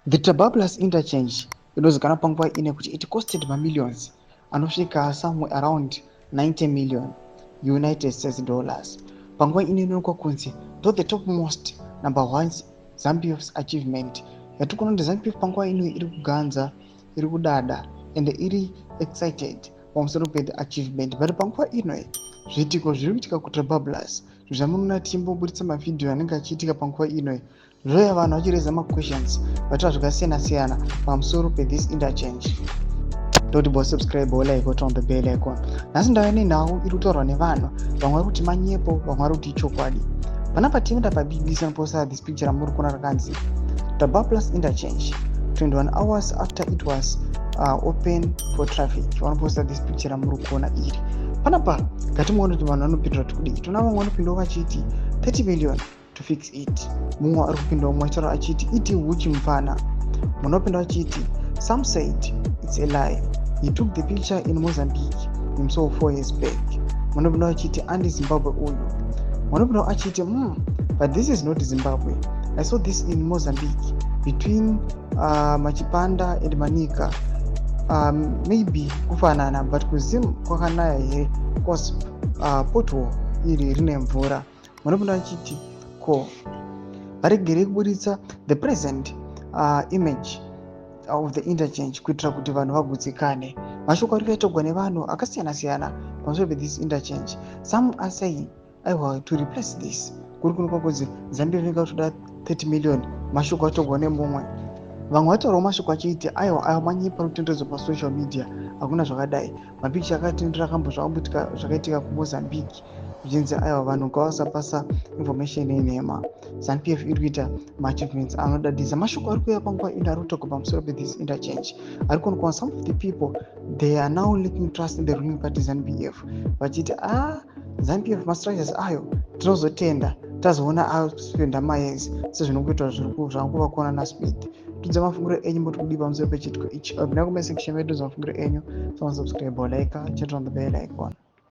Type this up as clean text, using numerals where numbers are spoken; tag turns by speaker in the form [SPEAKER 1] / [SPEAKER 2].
[SPEAKER 1] The Trabablas Interchange inozikanwa panguva ino kuti it costed mamillions anosvika somewhere around 90 million United States dollars. Panguva ino inoonekwa kunzi ndo the topmost number one ZANU-PF's achievement yatiri kuona kuti ZANU-PF panguva ino iri kuganza, iri kudada and iri excited pamusoro pe the achievement. But panguva ino zviitiko zviri kuitika kuTrabablas, zvamunoona tichimboburitsa mavhidhiyo anenge achiitika panguva ino, zvoya vanhu vachireza maquestions vataura zvakasiyana siyana pamusoro pethis interchange. Toti bo subscribe, like, turn on the bell icon. Nhasi ndauya nenhau iri kutaurwa nevanhu. Vamwe vari kuti manyepo, vamwe vari kuti ichokwadi. Panapa tienda paBBC, anoposta this picture ramuri kuona rakanzi "Trabablas Interchange 21 hours after it was open for traffic". Vanoposta this picture ramuri kuona iri panapa. Ngatimuone kuti vanhu vanopindura kuti kudii. Tona vamwe vanopindawo vachiti 30 million to fix it. Mumwe ari kupinda umwe achitaura achiti iti huchi mufana. Munopinda achiti some said it's a lie, he took the picture in Mozambique himself 4 years back. Munopinda achiti andi Zimbabwe uyu. Munopinda achiti but this is not Zimbabwe, I saw this in Mozambique between Machipanda and Manica. Maybe kufanana, but kuZim kwakanaya here? Cause pothole iri rine mvura. Munopinda achiti ko varegerei kuburitsa the present image of the interchange kuitira kuti vanhu vagutsikane. Mashoko ari kuitogwa nevanhu akasiyana siyana pamusoro pethis interchange. Some are saying aiwa, to replace this kuri kunoka kunzi Zambia inenge kutoda 30 million. Mashoko atogwa nemumwe. Vamwe vataurawo mashoko achiiti aiwa, aya manyepo ari kutenderedzwa pasocial media, hakuna zvakadai. Mapikicha akatendera akambo zvakaitika zvakaitika kuMozambique, zvichinzi aiwa, vanhu ngavasapasa information yenhema, ZANU-PF iri kuita maachievements anodadisa. Mashoko ari kuuya panguva ino ari kutaurwa pamusoro pethis interchange ari kuonekwa. Some of the people, they are now lacking trust in the ruling party ZANU-PF, vachiti a ah, ZANU-PF mastructures ayo tinozotenda tazoona aspenda mayears sezvinongoitwa zvanguva kuona naSmith. Tudza mafungiro enyu, moti kudii pamusoro pechiitiko ichi? Apinda comment section medu, mafungiro enyu. Subscribe, like, turn on the bell icon.